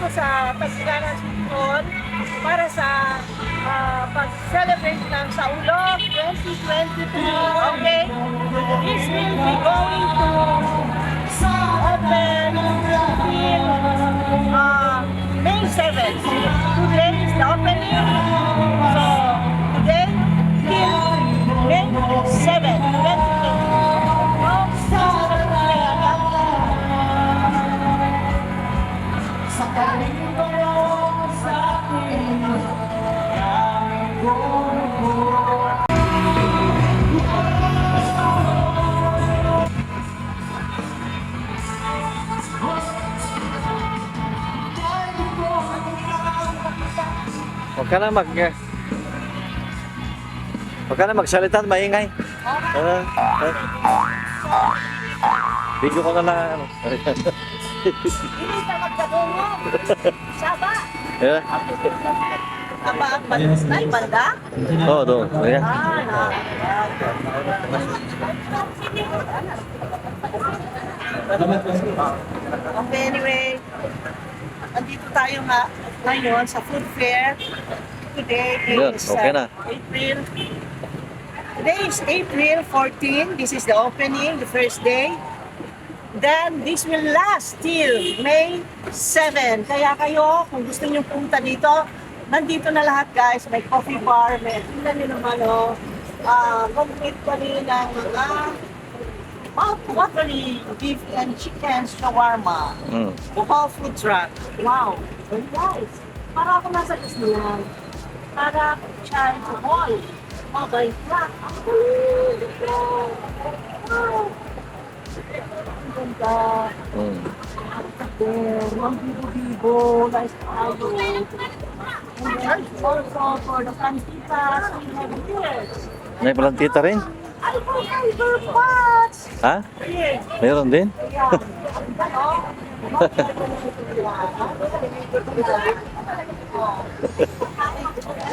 sa Tagbilaran City Hall para sa pag-celebrate ng Saulog 2022. Okay? This will be going to open till May 7th. Today is the opening. So, today till May 7th, 2022. Huwag ka na magsalita at maingay. Video ko na lang. Hindi ka magkabungo. Saba. Yeah. Aba ang balis na ibanda? Oo, doon. Ayan. Okay, anyway. Andito tayo ngayon sa food fair. Today is Okay na. Today is April 14. This is the opening, the first day. Then, this will last till May 7. Kaya kayo, kung gusto niyo punta dito, nandito na lahat guys. May coffee bar, may tingnan niyo naman complete kami ng mga mouth-watering beef and chicken shawarma. Bukaw food truck. Wow, very nice. Para ako nasa Disneyland. Para child to ball. Mobile truck. Ang galing. Wow. Ang ganda. Ang bibo-bibo. Nice tayo. And then also for the plantitas, we have here. May plantita rin? Ay, po, fiber pots! Ha? Yes. Mayroon din? Ayan.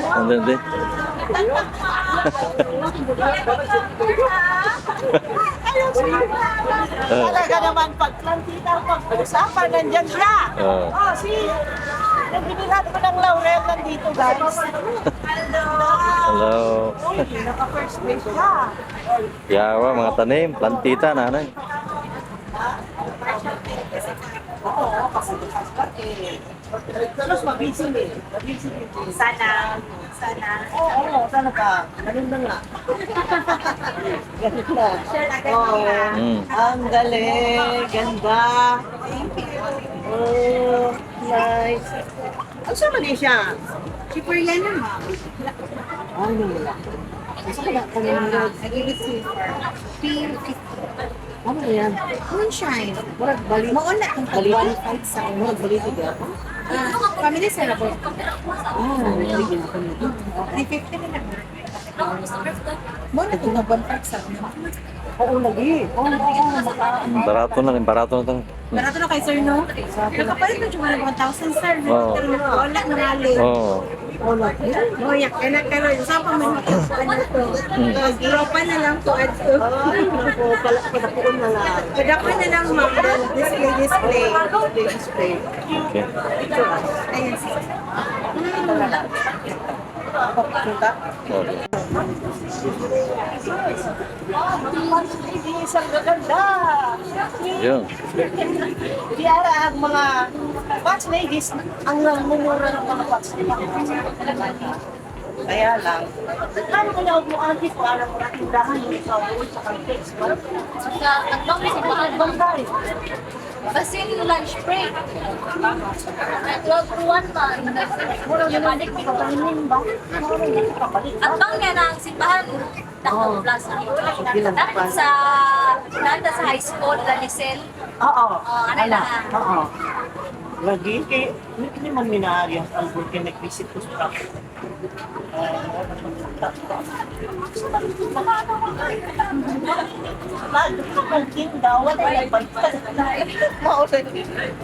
Andun din. Talaga naman pag plantita ang pag-usapan, nandyan siya. Oh, see? Yung binilhan ko ng laurel nandito, guys. Hello. Uy, naka-first place siya. Yawa, mga tanim. Plantita, nanay. Oo, kasi Tapos mabisi eh. Mabisi eh. Sana. Oo, sana ka. Ganun na nga. Ganun na. Ang galing. Ganda. Oh, nice. Ano sa Malaysia? Cheaper yan naman. Ano wala? Gusto ko na kanina. I give it to you for 350. Ano yan? Moonshine. Murag balik. Mauna kung Balik? 1.5 sa ano. Murag balik ka. Family sila po. Bigyan ako nito. 350 na lang. Mauna kung 1.5 sa ano. Oo, lagi. Oo. Barato na rin. Barato na ito. Barato na kay sir, no? Nakapalit na siya 1,000 sir. Oo. Wala na mali. Oo. Moya, kaya kayo. Saan pa man ano to? Europa na lang po. Ay, naku, palakuan na lang. Padapan na lang ma'am. Display. Display. Okay. Ayan sir. Papunta. Okay. Isang gaganda. Yun. Diara ang mga watch ladies ang namumura ng mga watch ladies. Kaya lang, kano ko na mo auntie ko alam mo tindahan yung sa ulo sa cupcakes ba? Sa tatlong simbahan Ibang guys. Basin lunch break. 12 to 1 pa. Mura na lang ko pagkainin ba? Mura na kapalik. At bang yan ang simbahan? Tatlong plaza. Dapat sa nanda sa high school, Lanisel. Oo. ano lang. Oo. Lagi kay hindi man minaari ang album kay nag-visit ko sa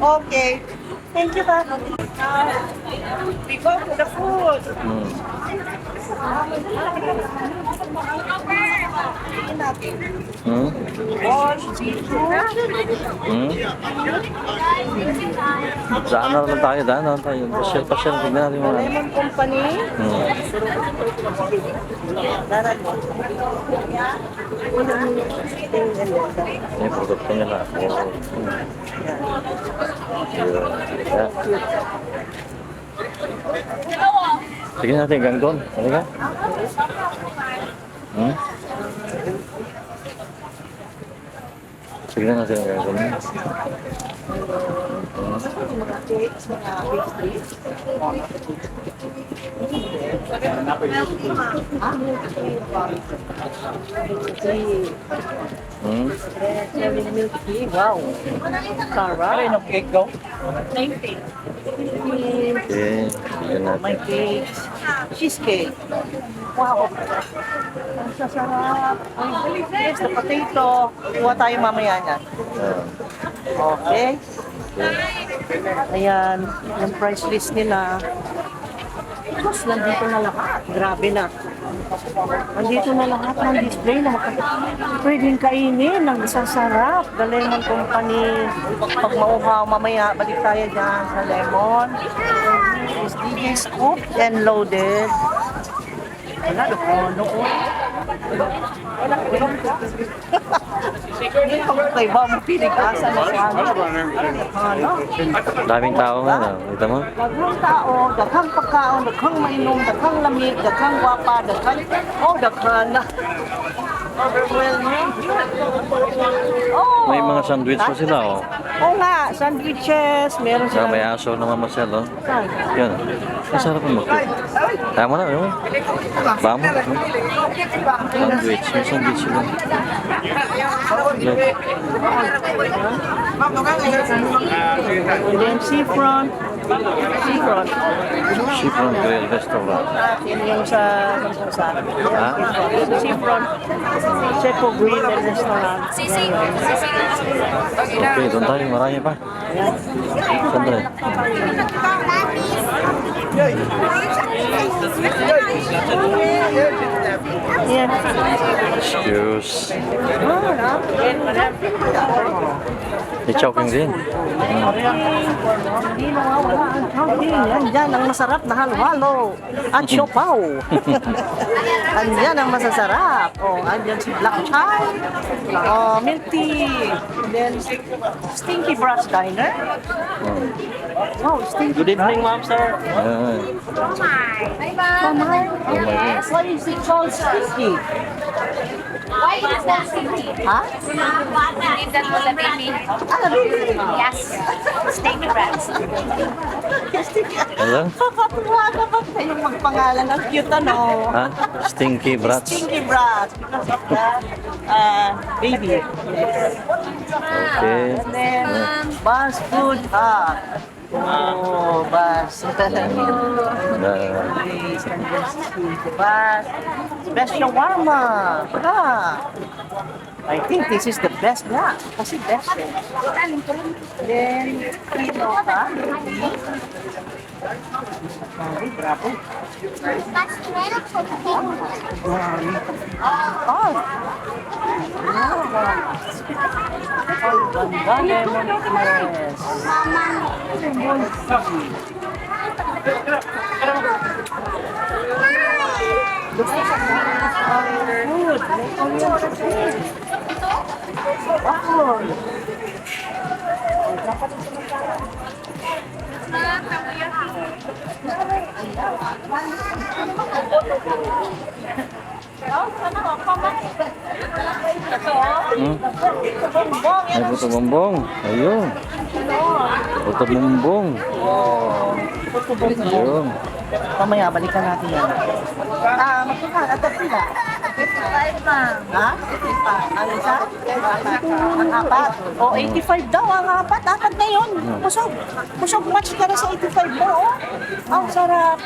Okay. Thank you, pa. We go to the food. Tingnan natin. Hmm? All seafood. Hmm? Saan na lang tayo? Daan na lang tayo. Pasyal-pasyal. Tignan natin mga. Lemon Company. Hmm. Darat mo. Ini produknya lah. Oh. Ya. Sige natin ganggon. Ano ka? Hmm? Sige natin ganggon. Hmm? Milk tea. Wow. Sarap. Ay, no cake daw. Okay. Bigyan My natin. cakes. Cheesecake. Wow. Ang sasarap. Ay, yes, the potato. Kuha tayo mamaya niyan. Ah, Okay. okay. Ayan, yung price list nila. Tapos nandito na lahat. Grabe na. Nandito na lahat ng display na pwedeng kainin. Ang sasarap. The Lemon Company. Pag mauhaw, mamaya balik tayo dyan sa lemon. Is DJ Scoop and loaded. Wala, ano ko. Kay ba mo pinag-asa na sa ano? Daming tao nga na. Kita mo? Daghang tao, daghang pagkaon, daghang mainom, daghang lamig, daghang gwapa, daghang na. Overwhelming. Oh, May mga sandwich pa sila, oh. Oo nga, sandwiches, meron Saka sila. may aso naman Marcel, oh. Saan? Yan. Masarap ang mag-cook. Tama na, yun. Bamo. Sandwich. May sandwich sila. Look. And then seafront. Seafront. Seafront Grill Restaurant. Yun yung sa Sampusa. Ha? Seafront. Seco Grill and Restaurant. Sisi. Okay, doon tayo. Marami pa. Sandali. Yan. Excuse. May chowking din. Hindi nawawala ang chowking. Andyan ang masarap na halo-halo. At siopaw. Andyan ang masasarap. Oh, andyan si Black Chai. Oh, milk tea. Then, Stinky Brass Diner. Wow, Stinky Good evening, ma'am, sir. Ayan. Brass. Yes. What is it called Stinky? Why is that stinky? Ha? Is that for the baby? Ah, really? Yes. Steak breads. Ayan. Kakatuwa naman kayong magpangalan. Ang cute ano. Ha? Stinky brats. Stinky Brass because of that baby. Yes. Okay. And then, Buzz Food Hut. Oh, Buzz. Buzz. Best shawarma. I think this is the best na. Kasi best eh. Then, Pino ka. Ay, bravo. Oh. Ganda, lemon press. Lemon tea. Good. Wow. Hmm? May puto bumbong. Ayun. Puto bumbong. Ayun. Mamaya, balikan natin yan. Magkakal, at pila. 55 pa. Ha? Ang isa? Ang apat. O, 85 daw ang apat. Apat na yun. Busog. Busog match ka na sa 85 mo, oh. Ang sarap.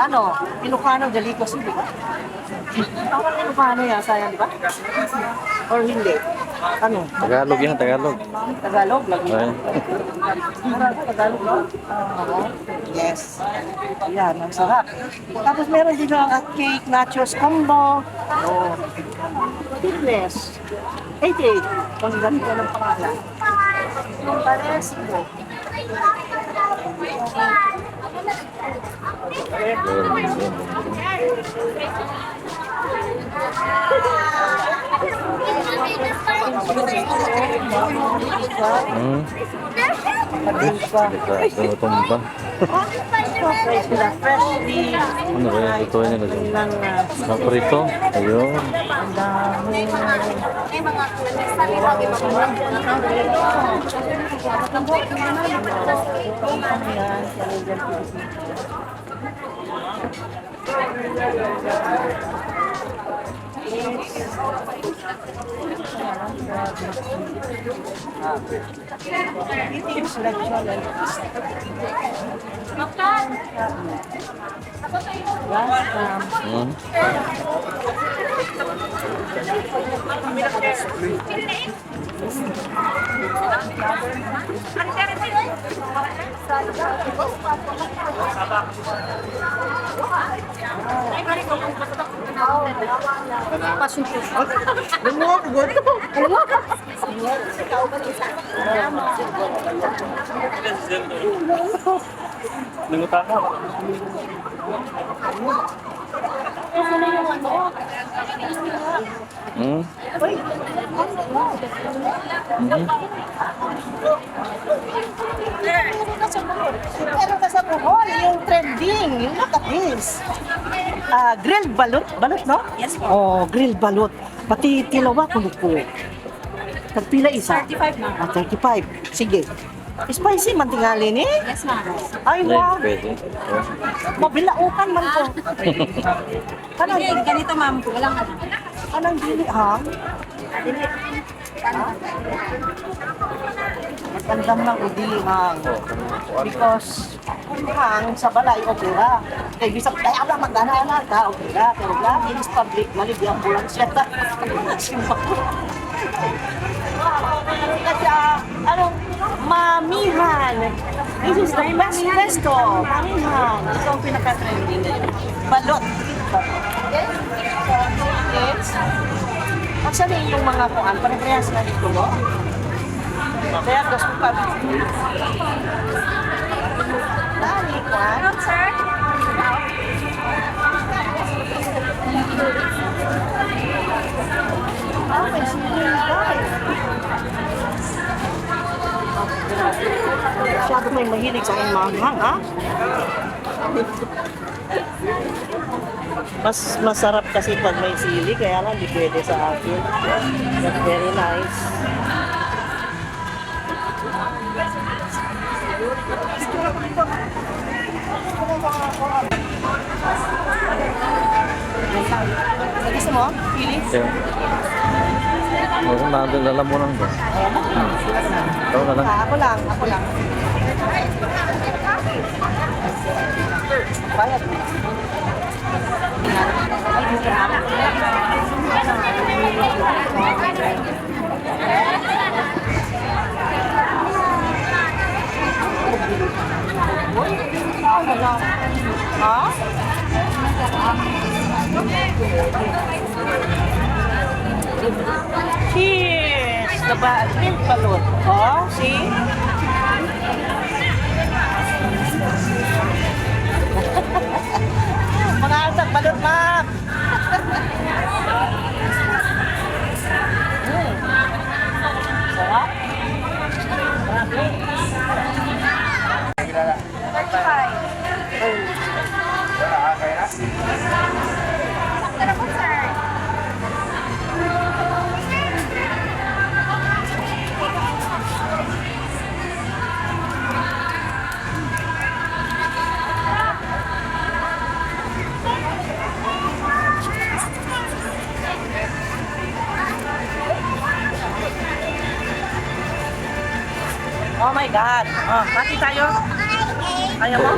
Ano? Ilocano delicacy, di ba? Parang Ilocano yata yan, di ba? Or hindi? Ano? Tagalog yan, Tagalog. Tagalog lagi. Ay. Tagalog ba? Oo. Yes. Yan, ang sarap. Tapos meron dito ang cake, nachos combo. Oh. Fitness. 88. Kung ganito ng pangalan. Yung pares mo. Hmm. Delikado, tumba. Fresh nila. Freshly. Ano ba yung ito nila dyan? Ng Naprito. Ayun. ang dami. Eating selection and Hmm. Hmm. Pero sa Bohol, yung trending, yung look at this. Grilled balut, balut no? Yes po. Oh, grilled balut. Pati tilawa kuluko. Tagpila isa? 35 ma'am. 35. Sige. Spicy man tingali ni? Yes ma'am. Ay, wow. Pwede. Mabilaukan man ko. Hindi, ganito ma'am. Walang ano. Anong dili, ha? Matandang ng udihang. Because, udihang sa balay, okay ra. Kaya bisa, kaya ba magdana ka, okay ra. Pero lagi is public, maligi ang ambulansya. Simpa ko. Kasi, mamihan. This is the best resto. Mamihan. Ito ang pinaka-trending ngayon. Balot. Yes. Actually, yung mga kuan, pare-parehas na dito, no? Kaya gusto ko pa. Dali, kuan. Sir? May sili, guys. Masyado may mahilig sa aking manghang, ha? Mas masarap kasi pag may sili, kaya lang di pwede sa akin. But very nice. Gusto mo? Pili? Yeah. Kung nandun, alam mo lang ba? Ikaw na lang. Ako lang, ako lang. Bayad. Ha? Cheers! Grilled balut. Oh, see? Mga alsang balut, ma'am. Sarap. Oh my God. Oh, pati tayo. Ayaw mo?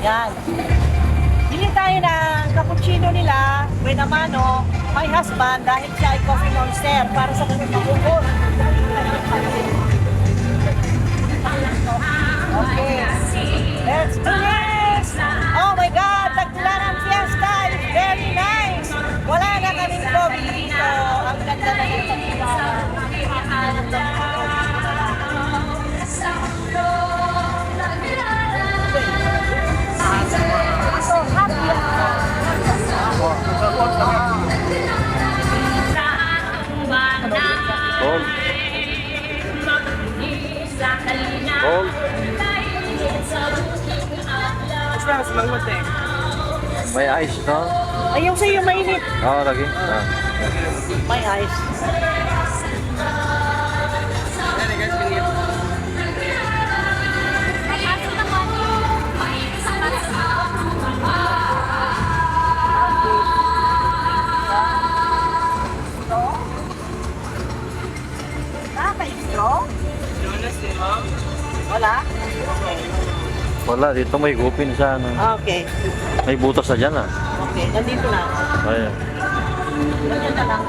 Yan. Bili tayo ng cappuccino nila, Buenamano, my husband, dahil siya ay coffee monster para sa kanyang pagkukot. Okay. Let's do this! Oh my God! Taglaran Fiesta is very nice! Wala na kaming COVID dito. Ang ganda na ng Taglaran. So happy ako. Hold. Hold. May ice, no? Ay, yung sa'yo mainit. Oo, lagi. Ah. May ice. Nakaka-straw? Wala? Wala, dito may gupin sa ano. Okay. May butas na dyan, ah. Okay, nandito na. Ayan. Ganyan na lang.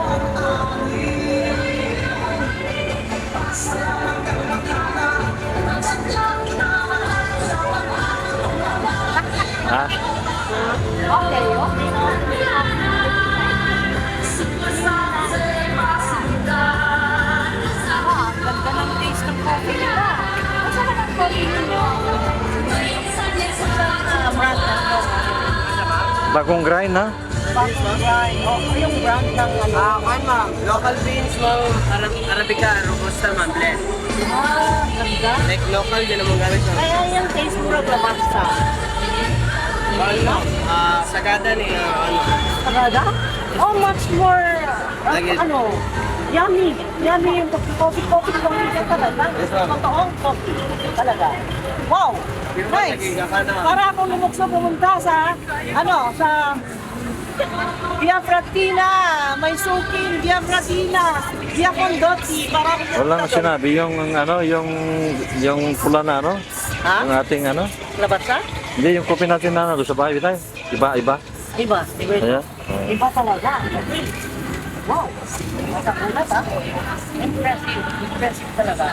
Ha? Okay, okay. Ah, ganda ng taste ng coffee nila. Masarap ang coffee nila. Brand ng Bagong grind, ha? bagong brand. Oh, yung brand ng ano. Kuan ma'am, local beans ma'am, Arabica, Robusta ma'am, blend. Ah, ganda. Like local, yun ang mga gamit ma'am. Kaya yung taste mo labasa. Kuan ma'am, sagada ni, Sagada? Oh, much more, Lagi- ano, yummy. Yummy yung coffee lang nila talaga. Yes, ma'am. Totoong coffee talaga. Wow! Nice! Para akong lumukso pumunta sa, ano, sa Via Fratina, may suking Via Fratina, Via Condotti, para akong Wala nga sinabi yung ano, yung pula na ano? Ha? Yung ating ano? Labasa? Hindi, yung kopi natin na ano, doon sa bahay tayo. Iba. Iba. Iba. Ayan. Iba talaga. Wow! Matakulat ha? Impressive. Impressive talaga.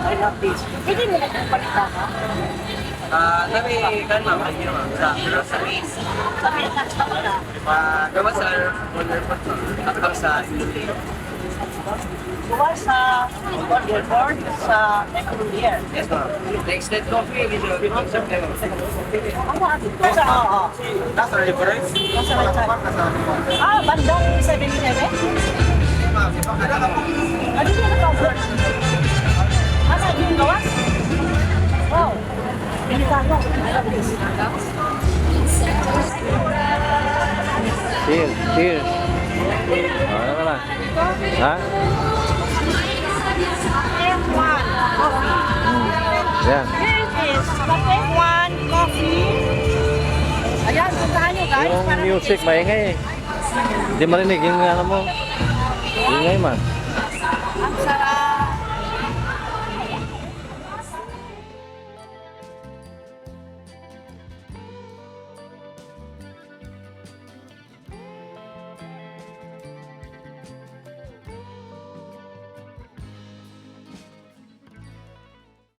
I love this. Hindi mo nagpapalita ha? Kami, kuan ma'am, ay ma'am, sa grocery. Sabi na sa mga. Gawa sa order po, tapos sa Italy. Bukas sa airport sa year. Next net coffee, Oo. That's the difference. Nasa right side. Bandang 7-Eleven? Ano yung nag-cover? Ano yung gawas? Wow. Pilitano. Cheers, cheers. Ano ka na? Ha? F1 coffee. Yan. Here it is. F1 coffee. Ayan, puntahan nyo guys. Yung music, maingay eh. Hindi marinig yung ano mo. Ingay man.